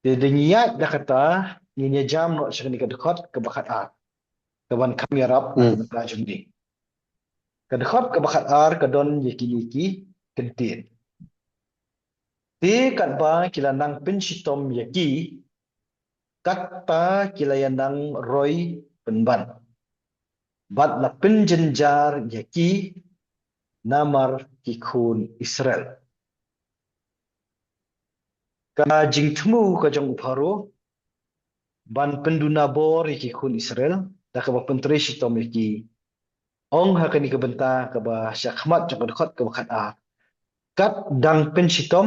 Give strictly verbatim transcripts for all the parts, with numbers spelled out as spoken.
Te da ngi ïaid da kata, ngin ïa jam noh sha kane ka dkhot kaba khatar, kaban kham ïarap na ka bynta jong ngi. Ka dkhot kaba khatar ka don ïa kine ki kyntien: Te katba ki la nang pynshitom ïa ki, kata ki la ïa nang roi pynban, bad la pynjynjar ïa ki namar ki khun Israel. Ka jingthmu ka jong u Pharaoh ban pynduna bor ïa ki khun Israel da kaba pyntrei shitom ïa ki, ong ha kane ka bynta kaba shakhmat jong ka dkhot kaba khatar: Kat dang pynshitom,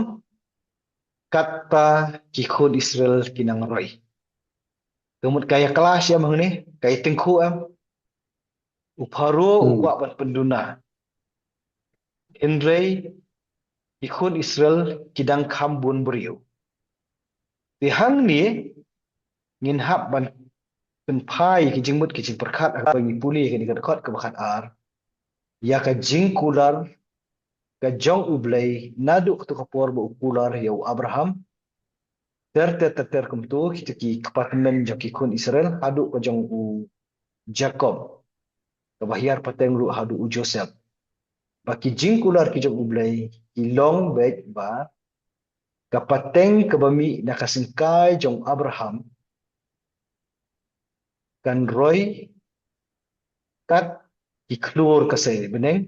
kata ki khun Israel ki nang roi. Ka mut ka ïa clash em hangne, ka ïa tyngkhuh em? U Pharaoh u kwah ban pynduna, hynrei ki khun Israel ki dang kham bun briew. Te hangne ngin hap ban pynphai ki jingmut ki jingpyrkhat ha kaba ngi pule kane ka dkhot kaba khatar ïa ka jingkular ka jong U Blei naduh kato ka por ba u kular ïa u Abraham ter ter ter ter kumto, kito ki kpa tymmen jong ki khun Israel, haduh ka jong u Jakob, kaba hiar pateng ruh haduh u Joseph. Ba ki jingkular ki jong U Blei ki long beit ba ka pateng kaba mih na ka syngkai jong Abraham kan roi kat ki khlur ka sei bneng,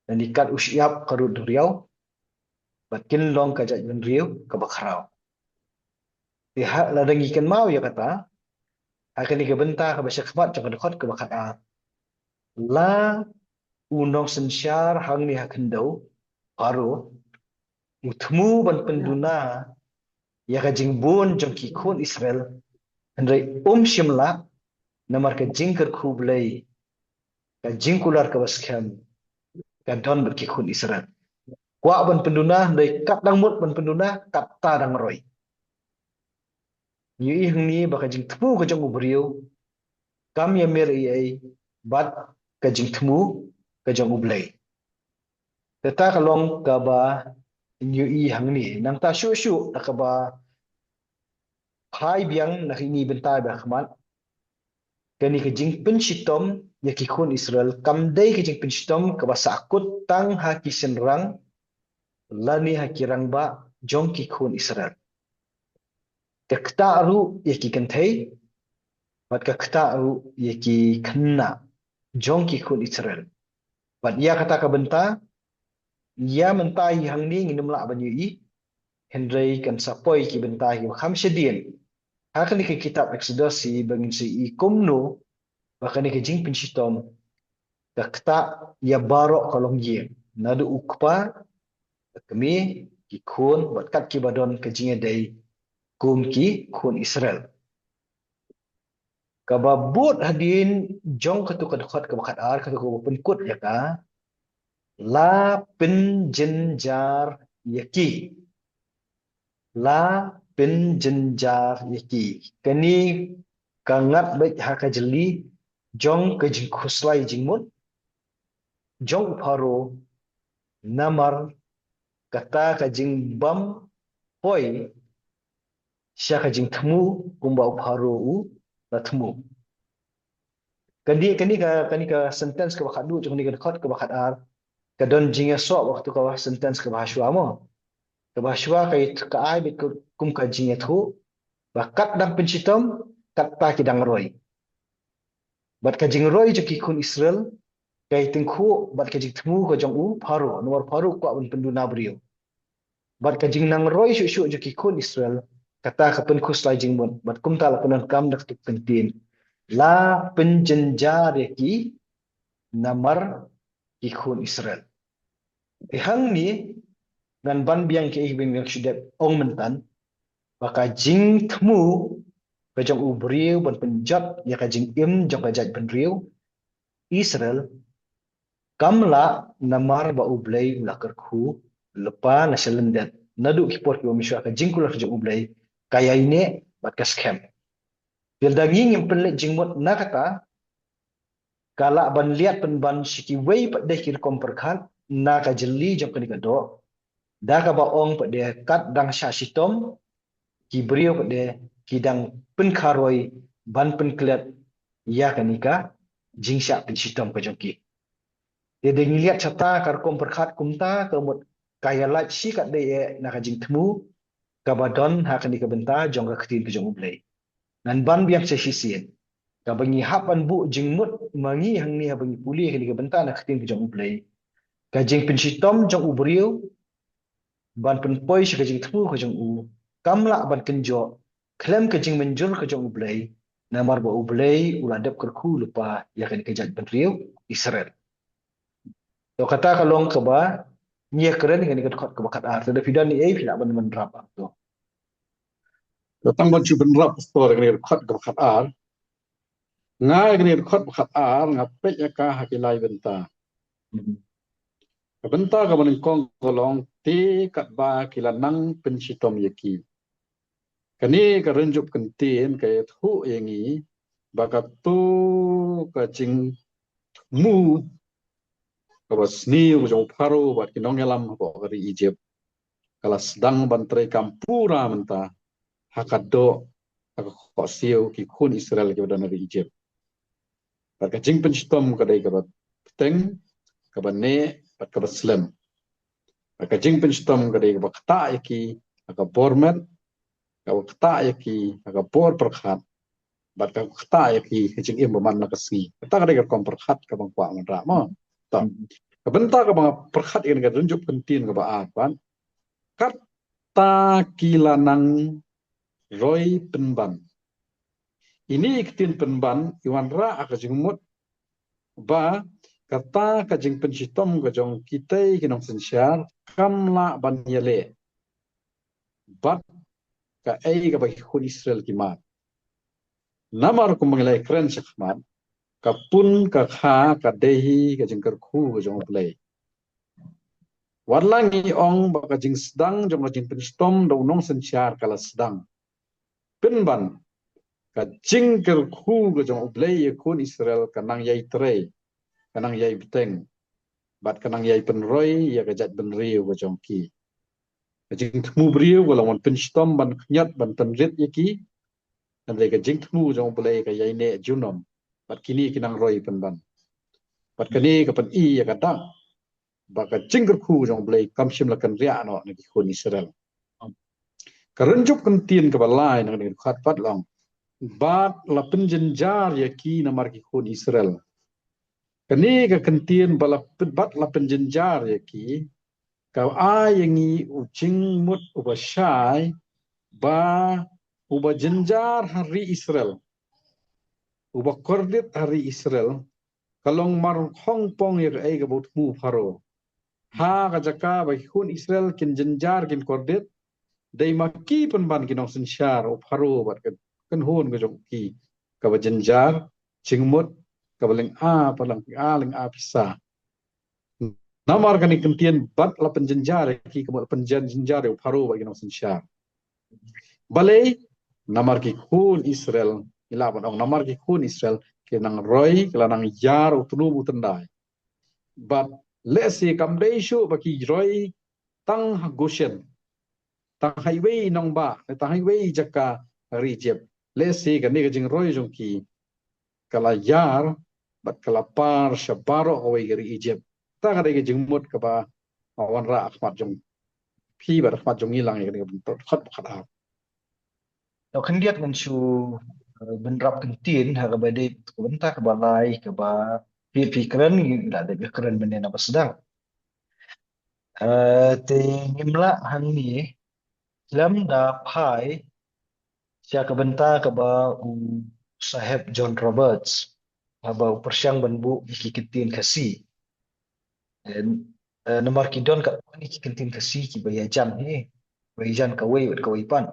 lane kat u shyiap ka rud duriaw, bad kin long ka jaitbynriew kaba khraw. Te ha, lada ngi kynmaw ïa kata, ha kane ka bynta kaba shakhmat jong ka dkhot kaba khatar, la u nongsynshar hangne ha khyndew, Pharaoh, u thmu ban pynduna ïa ka jingbun jong ki khun Israel, hynrei um shym lah, namar ka jingkyrkhu Blei, ka jingkular kaba skhem ka don bad ki khun Israel. Kwah ban pynduna, hynrei kat dang mut ban pynduna, kata dang roi. Ngi ïohi hangne ba ka jingthmu ka jong u briew kam ïa mer ei ei bad ka jingthmu ka jong U Blei. Te kata ka long kaba ngi ïohi hangne. Nangta shuh shuh da kaba phai biang na kine ki bynta ba khmat, kane ka jingpynshitom ïa ki khun Israel kam dei ka jingpynshitom kaba sahkut tang ha ki shynrang lane ha ki rangbah jong ki khun Israel. Ka ktah ruh ïa ki kynthei, bad ka ktah ruh ïa ki khynnah jong ki khun Israel. Bad ïa kata ka bynta, ïa mynta hi hangne ngin ym lah ban ïohi, hynrei kan sa poi ki bynta kiba kham shadien ha kane ka kitab Exodus hi ba ngin sa ïohi kumno ba kane ka jingpynshitom ka ktah ïa baroh ka longïing, naduh u kpa, ka kmie, ki khun, bad kat kiba don ka jingïadei kum ki khun Israel. Kaba bud hadien jong kato ka dkhot kaba khatar, kato kaba pynkut ïa ka, la pynjynjar ïa ki. La pynjynjar ïa ki. Kane ka ngat beit ha ka jylli jong ka jingkhuslai jingmut jong u Pharaoh, namar kata ka jingbym poi sha ka jingthmu kumba u Pharaoh u la thmu. Kane, kane ka, kane ka sentence kaba khatduh jong kane ka dkhot kaba khatar, ka don jingïasoh bad kato ka sentence kaba hashwa mo. Kaba hashwa ka ïa, ka ai beit kum ka jingïathuh ba kat dang pynshitom, kata ki dang roi. Bad ka jingroi jong ki khun Israel ka ïa tyngkhuh bad ka jingthmu ka jong u Pharaoh, namar Pharaoh u kwah ban pynduna briew. Bad ka jingnang roi shuh shuh jong ki khun Israel, kata ka pynkhuslai jingmut, bad kumta la pyndonkam da kato ka kyntien, la pynjynjar ïa ki namar ki khun Israel. Te hangne ngan ban biang kiei kiba nga shu dep ong mynta, ba ka jingthmu ka jong u briew ban pynjot ïa ka jingim jong ka jaitbynriew Israel kam lah namar ba U Blei u la kyrkhu lypa na sha lyndet, naduh ki por kiba mynshuwa ka jingkular ka jong U Blei ka ïaineh bad ka skhem. Te lada ngi ngim pynleit jingmut na kata, ka lah ban liat pynban sha kiwei pat de ki rukom pyrkhat na ka jylli jong kane ka doh. Da kaba ong pat de kat dang shah shitom, ki briew pat de ki dang pynkharoi ban pynklet ïa kane ka jingshah pynshitom ka jong ki. Te da ngi liat shata ka rukom pyrkhat kumta ka mut ka ïa lait shi katdei eh na ka jingthmu kaba don ha kane ka bynta jong ka ktien ka jong U Blei. Ngan ban biang sha shisien. Kaba ngi hap ban buh jingmut ma ngi hangne haba ngi pule kane ka bynta na ka ktien ka jong U Blei. Ka jingpynshitom jong u briew ban pynpoi sha ka jingthmu ka jong u kam lah ban kynjoh khlem ka jingmynjur ka jong U Blei, namar ba U Blei u la dep kyrkhu lypa ïa kane ka jaitbynriew Israel. To kata ka long kaba ngi ïa kren ïa kane ka dkhot kaba khatar. Te da phi don ei phi lah ban bynrap to. To tang ban shu bynrap pastor ïa kane ka dkhot kaba khatar. Nga ïa kane ka dkhot kaba khatar nga peit ïa ka ha ki lai bynta. Ka bynta kaba nyngkong ka long te katba ki la nang pynshitom ïa ki. Kane ka rynjup kyntien ka ïathuh ïa ngi ba kato ka jingthmu kaba sniew jong u Pharaoh bad ki nongïalam hapoh ka ri Egypt ka la sdang ban treikam pura mynta ha ka doh ha ka khohsiew ki khun Israel kiba don ha ri Egypt. Bad ka jingpynshitom ka dei kaba bteng, kaba neh bad kaba slem. Bad ka jingpynshitom ka dei kaba ktah ïa ki ha ka bor met, kaba ktah ïa ki ha ka bor pyrkhat, bad kaba ktah ïa ki ha ka jingim ba man la ka sngi. Kata ka dei ka rukom pyrkhat kaba nga kwah ban wanrah mo. To. Ka bynta kaba nga pyrkhat ïa kane ka rynjup kyntien kaba ar pat, kata ki la nang roi pynban. Ine i ktien pynban i wanrah ha ka jingmut ba kata ka jingpynshitom ka jong kitei ki nongsynshar kam lah ban ïaleh bad kaei kaba ki khun Israel ki mad. Namar kumba ngi la ïakren shakhmat, ka pun ka kha ka dei hi ka jingkyrkhu ka jong U Blei. Wat la ngi ong ba ka jingsdang jong ka jingpynshitom da u nongsynshar ka la sdang, pynban ka jingkyrkhu ka jong U Blei ïa khun Israel ka nang ïai trei, ka nang ïai bteng, bad ka nang ïai pynroi ïa ka jaitbynriew ka jong ki. Ka jingthmu briew ka long ban pynshitom, ban khñiot, ban pynrit ïa ki. Hynrei ka jingthmu jong U Blei ka ïai neh junom bad kine ki nang roi pynban. Bad kane ka pyni ïa ka dak ba ka jingkyrkhu jong U Blei kam shym la kynriah noh na ki khun Israel. Ka rynjup kyntien kaba lai na kane ka dkhot pat long bad la pynjynjar ïa ki namar ki khun Israel. Kane ka kyntien ba la pyn-, bad la pynjynjar ïa ki ka ai ïa ngi u jingmut uba shai ba uba jynjar ha ri Israel, uba kordit ha ri Israel ka long mar khongpong ïa kaei kaba u thmu u Pharaoh. Ha ka jaka ba ki khun Israel kin jynjar kin kordit, dei ma ki pynban ki nongsynshar u Pharaoh bad ka kynhun ka jong ki kaba jynjar jingmut, kaba lynga, ba lynga, lynga pisa. Namar kane ka kyntien bad la pynjynjar ïa ki, ka mut la pynjynjar ïa u Pharaoh bad ki nongsynshar. Balei? Namar ki khun Israel, ngi lah ban ong namar ki khun Israel ki nang roi, ki la nang ïar u tnum u tyndai. Bad lehse kam dei shuh ba ki roi tang ha Goshen, tang ha iwei i nongbah, tang ha iwei i jaka ha ri Egypt. Lehse kane ka jingroi jong ki ka la ïar bad ka la par sha baroh kawei ka ri Egypt. Kata ka dei ka jingmut kaba wanrah ha khmat jong phi bad ha khmat jong ngi lang ïa kane ka bynta khatar. To khyndiat ngan shu, eh, bynrap kyntien ha kaba dei ka bynta kaba lai kaba phi, phi kren, ngi la dep ïa kren mynne na ba sdang. Eh, te ngim lah hangne khlem da phai sha ka bynta kaba u Saheb John Roberts haba u pyrshang ban buh ïa ki kyntien Khasi. Eh, eh, namar ki don katto katne ki kyntien Khasi kiba ïajan hi, ba ïajan kawei bad kawei pat.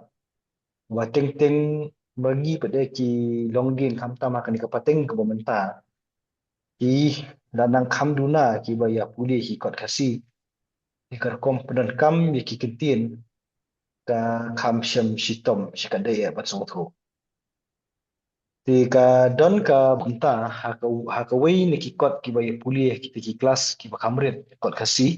Ba teng teng ba ngi pat de ki longdien khamtam ha kane ka pateng kaba mynta ki la nang kham duna kiba ïa pule ki kot Khasi. Te ka rukom pyndonkam ïa ki kyntien ka kham shym shitom shi katdei eh ban sngewthuh. Te ka don ka bynta ha ka, ha kawei na ki kot kiba ïa pule ha kita ki klas kiba kham rit kot Khasi.